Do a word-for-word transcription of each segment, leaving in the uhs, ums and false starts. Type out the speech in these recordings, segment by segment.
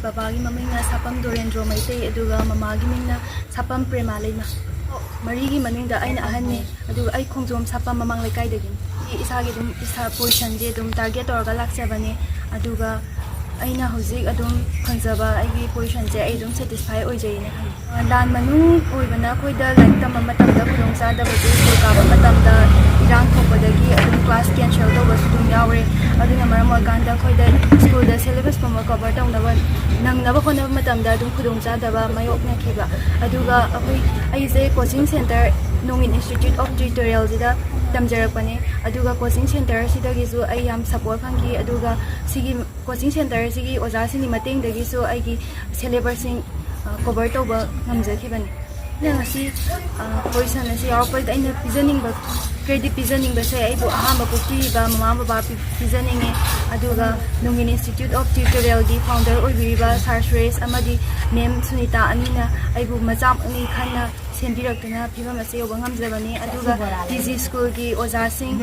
ꯕꯕꯥꯒꯤ ꯃꯃꯤꯡꯅ ꯁꯥꯄꯝ ꯗꯣꯔꯦꯟꯗ꯭ꯔꯣ ꯃꯩꯇꯩ, ꯑꯗꯨꯒ ꯃꯃꯥꯒꯤ ꯃꯤꯡꯅ ꯁꯥꯄꯝ ꯄ꯭ꯔꯦꯃꯥ ꯂꯩꯃ꯫ ꯃꯔꯤꯒꯤ ꯃꯅꯨꯡꯗ ꯑꯩꯅ ꯑꯍꯟꯅꯤ, ꯑꯗꯨꯒ ꯑꯩ ꯈꯣꯡꯖꯣꯝ ꯁꯥꯄꯝ ꯃꯃꯥꯡ ꯂꯩꯀꯥꯏꯗꯒꯤꯅꯤ꯫ ꯑꯩ ꯏꯁꯥꯒꯤ ꯑꯗꯨꯝ ꯏꯁꯥ ꯄꯣꯖꯤꯁꯟꯁꯦ ꯑꯗꯨꯝ ꯇꯥꯔꯒꯦꯠ ꯇꯧꯔꯒ ꯂꯥꯛꯆꯕꯅꯦ, ꯑꯗꯨꯒ ꯑꯩꯅ ꯍꯧꯖꯤꯛ ꯑꯗꯨꯝ ꯐꯪꯖꯕ ꯑꯩꯒꯤ ꯄꯣꯖꯤꯁꯟꯁꯦ ꯑꯩ ꯑꯗꯨꯝ ꯁꯦꯇꯤꯁꯐꯥꯏ ꯑꯣꯏꯖꯩꯅ ꯈꯜꯂꯤ꯫ ꯂꯥꯟ ꯃꯅꯨꯡ ꯑꯣꯏꯕꯅ ꯑꯩꯈꯣꯏꯗ ꯂꯥꯏꯔꯤꯛ ꯇꯝꯕ ꯃꯇꯝꯗ ꯈꯨꯗꯣꯡꯆꯥꯗꯕꯁꯦ, ꯁ꯭ꯀꯨꯜ ꯀꯥꯕ ꯃꯇꯝꯗ ꯏꯔꯥꯡ ꯊꯣꯛꯄꯗꯒꯤ ꯑꯗꯨꯝ ꯀ꯭ꯂꯥꯁ ꯀꯦꯟꯁꯦꯜ ꯇꯧꯕꯁꯨ ꯑꯗꯨꯝ ꯌꯥꯎꯔꯦ꯫ ꯑꯗꯨꯅ ꯃꯔꯝ ꯑꯣꯏꯔꯀꯥꯟꯗ ꯑꯩꯈꯣꯏꯗ ꯁ꯭ꯀꯨꯜꯗ ꯁꯦꯂꯦꯕꯁ ꯄꯨꯝꯕ ꯀꯣꯚꯔ ꯇꯧꯅꯕ, ꯅꯪꯅꯕ ꯍꯣꯠꯅꯕ ꯃꯇꯝꯗ ꯑꯗꯨꯝ ꯈꯨꯗꯣꯡꯆꯥꯗꯕ ꯃꯥꯌꯣꯛꯅꯈꯤꯕ꯫ ꯑꯗꯨꯒ ꯑꯩꯈꯣꯏ, ꯑꯩꯁꯦ ꯀꯣꯆꯤꯡ ꯁꯦꯟꯇꯔ ꯅꯣꯡꯏꯟ ꯏꯟꯁꯇꯤꯇ꯭ꯌꯨꯠ ꯑꯣꯐ ꯇ꯭ꯌꯨꯇꯣꯔꯤꯌꯦꯜꯁꯤꯗ ꯇꯝꯖꯔꯛꯄꯅꯦ꯫ ꯑꯗꯨꯒ ꯀꯣꯆꯤꯡ ꯁꯦꯟꯇꯔꯁꯤꯗꯒꯤꯁꯨ ꯑꯩ ꯌꯥꯝ ꯁꯄꯣꯔꯠ ꯐꯪꯈꯤ꯫ ꯑꯗꯨꯒ ꯁꯤꯒꯤ ꯀꯣꯆꯤꯡ ꯁꯦꯟꯇꯔꯁꯤꯒꯤ ꯑꯣꯖꯥꯁꯤꯡꯒꯤ ꯃꯇꯦꯡꯗꯒꯤꯁꯨ ꯑꯩꯒꯤ ꯁꯦꯂꯦꯕꯁꯁꯤꯡ, ꯑ, ꯀꯣꯚꯔ ꯇꯧꯕ ꯉꯝꯖꯈꯤꯕꯅꯤ꯫ ꯑꯩꯅ ꯉꯁꯤ, ꯑ, ꯄꯣꯖꯤꯁꯟ ꯑꯁꯤ ꯌꯥꯎꯔꯛꯄꯗ ꯑꯩꯅ ꯄꯤꯖꯅꯤꯡꯕ, ꯀ꯭ꯔꯦꯗꯤꯠ ꯄꯤꯖꯅꯤꯡꯕꯁꯦ ꯑꯩꯕꯨ ꯑꯍꯥꯟꯕ ꯄꯣꯛꯄꯤꯔꯤꯕ ꯃꯃꯥ ꯕꯕꯥ ꯄꯤ-, ꯄꯤꯖꯅꯤꯡꯉꯤ꯫ ꯑꯗꯨꯒ ꯅꯣꯡꯏꯟ ꯏꯟꯁꯇꯤꯇ꯭ꯌꯨꯠ ꯑꯣꯐ ꯇ꯭ꯌꯨꯇꯣꯔꯤꯌꯦꯜꯒꯤ ꯐꯥꯎꯟꯗꯔ ꯑꯣꯏꯕꯤꯔꯤꯕ ꯁꯥꯔ ꯁꯨꯔꯦꯁ ꯑꯃꯗꯤ ꯃꯦꯝ ꯁꯨꯅꯤꯇꯥ ꯑꯅꯤꯅ ꯑꯩꯕꯨ ꯃꯆꯥꯃꯛꯅꯤ ꯈꯟꯅ ꯁꯦꯝꯕꯤꯔꯛꯇꯨꯅ ꯐꯤꯕꯝ ꯑꯁꯤ ꯌꯧꯕ ꯉꯝꯖꯕꯅꯤ꯫ ꯑꯗꯨꯒ ꯇꯤ ꯖꯤ ꯁ꯭ꯀꯨꯜꯒꯤ ꯑꯣꯖꯥꯁꯤꯡ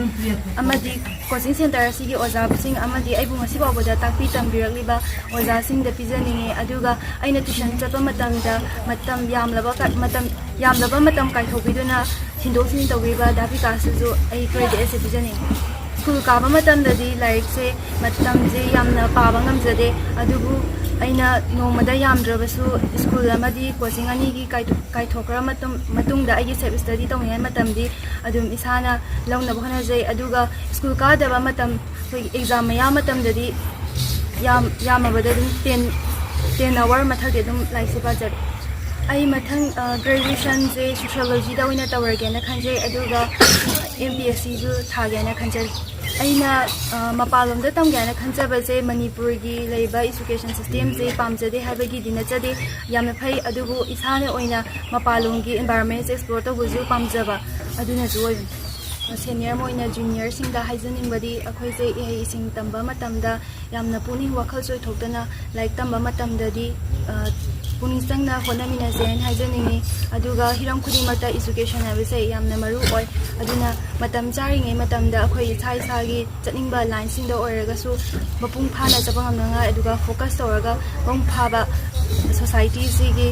ꯑꯃꯗꯤ ꯀꯣꯆꯤꯡ ꯁꯦꯟꯇꯔ ꯑꯁꯤꯒꯤ ꯑꯣꯖꯥꯁꯤꯡ ꯑꯃꯗꯤ ꯑꯩꯕꯨ ꯉꯁꯤ ꯐꯥꯎꯕꯗ ꯇꯥꯛꯄꯤ ꯇꯝꯕꯤꯔꯛꯂꯤꯕ ꯑꯣꯖꯥꯁꯤꯡꯗ ꯄꯤꯖꯅꯤꯡꯉꯤ꯫ ꯑꯗꯨꯒ ꯑꯩꯅ ꯇ꯭ꯌꯨꯁꯟ ꯆꯠꯄ ꯃꯇꯝꯗ ꯃꯇꯝ ꯌꯥꯝꯂꯕ ꯀ-, ꯃꯇꯝ ꯌꯥꯝꯂꯕ ꯃꯇꯝ ꯀꯥꯏꯊꯣꯛꯄꯤꯗꯨꯅ ꯊꯤꯟꯗꯣꯛ ꯊꯤꯟꯖꯤꯟ ꯇꯧꯕꯤꯕ ꯗꯥ ꯕꯤꯀꯥꯁꯇꯨꯁꯨ ꯑꯩ ꯀ꯭ꯔꯦꯗꯤꯠ ꯑꯁꯤ ꯄꯤꯖꯅꯤꯡꯉꯤ꯫ ꯁ꯭ꯀꯨꯜ ꯀꯥꯕ ꯃꯇꯝꯗꯗꯤ ꯂꯥꯏꯔꯤꯛꯁꯦ ꯃꯇꯝꯁꯦ ꯌꯥꯝꯅ ꯄꯥꯕ ꯉꯝꯖꯗꯦ, ꯑꯗꯨꯕꯨ ꯑꯩꯅ ꯅꯣꯡꯃꯗ ꯌꯥꯝꯗ꯭ꯔꯕꯁꯨ ꯁ꯭ꯀꯨꯜ ꯑꯃꯗꯤ ꯀꯣꯆꯤꯡ ꯑꯅꯤꯒꯤ ꯀꯥꯏꯊꯣꯛ-, ꯀꯥꯏꯊꯣꯛꯈ꯭ꯔ ꯃꯇꯨꯡ-, ꯃꯇꯨꯡꯗ ꯑꯩꯒꯤ ꯁꯦꯜꯐ ꯁ꯭ꯇꯗꯤ ꯇꯧꯅꯤꯡꯉꯥꯏ ꯃꯇꯝꯗꯤ ꯑꯗꯨꯝ ꯏꯁꯥꯅ ꯂꯧꯅꯕ ꯍꯣꯠꯅꯖꯩ꯫ ꯑꯗꯨꯒ ꯁ꯭ꯀꯨꯜ ꯀꯥꯗꯕ ꯃꯇꯝ, ꯑꯩꯈꯣꯏꯒꯤ ꯑꯦꯛꯖꯥꯝ ꯃꯌꯥ ꯃꯇꯝꯗꯗꯤ ꯌꯥꯝ, ꯌꯥꯝꯃꯕꯗ ꯑꯗꯨꯝ ꯇꯦꯟ, ꯇꯦꯟ ꯑꯋꯥꯔ ꯃꯊꯛꯇꯤ ꯑꯗꯨꯝ ꯂꯥꯏꯔꯤꯛꯁꯦ ꯄꯥꯖꯔꯦ꯫ ꯑꯩ ꯃꯊꯪ, ꯑ, ꯒ꯭ꯔꯦꯖꯨꯑꯦꯁꯟꯁꯦ ꯁꯣꯁꯤꯌꯣꯂꯣꯖꯤꯗ ꯑꯣꯏꯅ ꯇꯧꯔꯒꯦꯅ ꯈꯟꯖꯩ, ꯑꯗꯨꯒ ꯑꯦꯝ ꯄꯤ ꯑꯦꯁ ꯁꯤꯁꯨ ꯊꯥꯒꯦꯅ ꯈꯟꯖꯔꯤ꯫ ꯑꯩꯅ, ꯑ, ꯃꯄꯥꯟꯂꯣꯝꯗ ꯇꯝꯒꯦ ꯍꯥꯏꯅ ꯈꯟꯖꯕꯁꯦ ꯃꯅꯤꯄꯨꯔꯒꯤ ꯂꯩꯕ ꯏꯖꯨꯀꯦꯁꯟ ꯁꯤꯁꯇꯦꯝꯁꯦ ꯄꯥꯝꯖꯗꯦ ꯍꯥꯏꯕꯒꯤꯗꯤ ꯅꯠꯆꯗꯦ, ꯌꯥꯝꯅ ꯐꯩ, ꯑꯗꯨꯕꯨ ꯏꯁꯥꯅ ꯑꯣꯏꯅ ꯃꯄꯥꯟꯂꯣꯝꯒꯤ ꯏꯟꯚꯥꯏꯔꯣꯟꯃꯦꯟꯁꯦ ꯑꯦꯛꯁꯄ꯭ꯂꯣꯔ ꯇꯧꯕꯁꯨ ꯄꯥꯝꯖꯕ ꯑꯗꯨꯅꯁꯨ ꯑꯣꯏꯕꯅꯤ꯫ ꯁꯦꯅꯤꯌꯔ ꯑꯣꯏꯅ ꯖꯨꯅꯤꯌꯔꯁꯤꯡꯗ ꯍꯥꯏꯖꯅꯤꯡꯕꯗꯤ, ꯑꯩꯈꯣꯏꯁꯦ ꯏꯍꯩ ꯏꯁꯤꯡ ꯇꯝꯕ ꯃꯇꯝꯗ ꯌꯥꯝꯅ ꯄꯨꯛꯅꯤꯡ ꯋꯥꯈꯜ ꯆꯣꯏꯊꯣꯛꯇꯅ ꯂꯥꯏꯔꯤꯛ ꯇꯝꯕ ꯃꯇꯝꯗꯗꯤ, ꯑ, ꯄꯨꯛꯅꯤꯡ ꯆꯪꯅ ꯍꯣꯠꯅꯃꯤꯟꯅꯁꯦ ꯍꯥꯏꯅ ꯍꯥꯏꯖꯅꯤꯡꯉꯤ꯫ ꯑꯗꯨꯒ ꯍꯤꯔꯝ ꯈꯨꯗꯤꯡꯃꯛꯇ ꯏꯖꯨꯀꯦꯁꯟ ꯍꯥꯏꯕꯁꯦ ꯌꯥꯝꯅ ꯃꯔꯨ ꯑꯣꯏ꯫ ꯑꯗꯨꯅ ꯃꯇꯝ ꯆꯥꯔꯤꯉꯩ ꯃꯇꯝꯗ ꯑꯩꯈꯣꯏ ꯏꯁꯥ ꯏꯁꯥꯒꯤ ꯆꯠꯅꯤꯡꯕ ꯂꯥꯏꯟꯁꯤꯡꯗ ꯑꯣꯏꯔꯒꯁꯨ ꯃꯄꯨꯡ ꯐꯥꯅ ꯆꯠꯄ ꯉꯝꯅꯉꯥꯏ, ꯑꯗꯨꯒ ꯐꯣꯀꯁ ꯇꯧꯔꯒ ꯃꯄꯨꯡ ꯐꯥꯕ ꯁꯣꯁꯥꯏꯇꯤꯁꯤꯒꯤ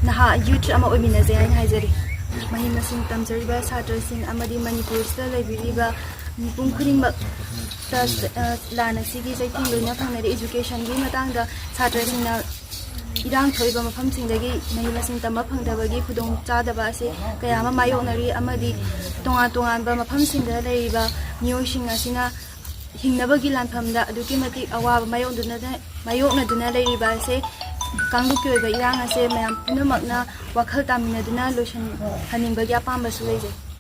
ꯅꯍꯥ ꯌꯨꯠ ꯑꯃ ꯑꯣꯏꯃꯤꯟꯅꯁꯦ ꯍꯥꯏꯅ ꯍꯥꯏꯖꯔꯤ꯫ ꯃꯍꯩ ꯃꯁꯤꯡ ꯇꯝꯖꯔꯤꯕ ꯁꯥꯇ꯭ꯔꯁꯤꯡ ꯑꯃꯗꯤ ꯃꯅꯤꯄꯨꯔꯁꯤꯗ ꯂꯩꯕꯤꯔꯤꯕ ꯃꯤꯄꯨꯝ ꯈꯨꯗꯤꯡꯃꯛꯇ, ꯑ, ꯂꯥꯟ ꯑꯁꯤꯒꯤ ꯆꯩꯊꯦꯡ ꯂꯣꯏꯅ ꯐꯪꯅꯔꯤ꯫ ꯏꯖꯨꯀꯦꯁꯟꯒꯤ ꯃꯇꯥꯡꯗ ꯁꯥꯇ꯭ꯔꯁꯤꯡꯅ ꯏꯔꯥꯡ ꯊꯣꯛꯏꯕ ꯃꯐꯝꯁꯤꯡꯗꯒꯤ ꯃꯍꯩ ꯃꯁꯤꯡ ꯇꯝꯕ ꯐꯪꯗꯕꯒꯤ ꯈꯨꯗꯣꯡꯆꯥꯗꯕ ꯑꯁꯤ ꯀꯌꯥ ꯑꯃ ꯃꯥꯌꯣꯛꯅꯔꯤ, ꯑꯃꯗꯤ ꯇꯣꯉꯥꯟ ꯇꯣꯉꯥꯟꯕ ꯃꯐꯝꯁꯤꯡꯗ ꯂꯩꯔꯤꯕ ꯃꯤꯑꯣꯏꯁꯤꯡ ꯑꯁꯤꯅ ꯍꯤꯡꯅꯕꯒꯤ ꯂꯥꯟꯐꯝꯗ ꯑꯗꯨꯛꯀꯤ ꯃꯇꯤꯛ ꯑꯋꯥꯕ ꯃꯥꯌꯣꯛꯅꯗꯨꯅ, ꯃꯥꯌꯣꯛꯅꯗꯨꯅ ꯂꯩꯔꯤꯕ ꯑꯁꯦ, ꯀꯥꯡꯂꯨꯞꯀꯤ ꯑꯣꯏꯕ ꯏꯔꯥꯡ ꯑꯁꯦ ꯃꯌꯥꯝ ꯄꯨꯝꯅꯃꯛꯅ ꯋꯥꯈꯜ ꯇꯥꯃꯤꯟꯅꯗꯨꯅ ꯂꯣꯏꯁꯤꯟꯍꯟꯅꯤꯡꯕꯒꯤ ꯑꯄꯥꯝꯕꯁꯨ ꯂꯩꯖꯩ꯫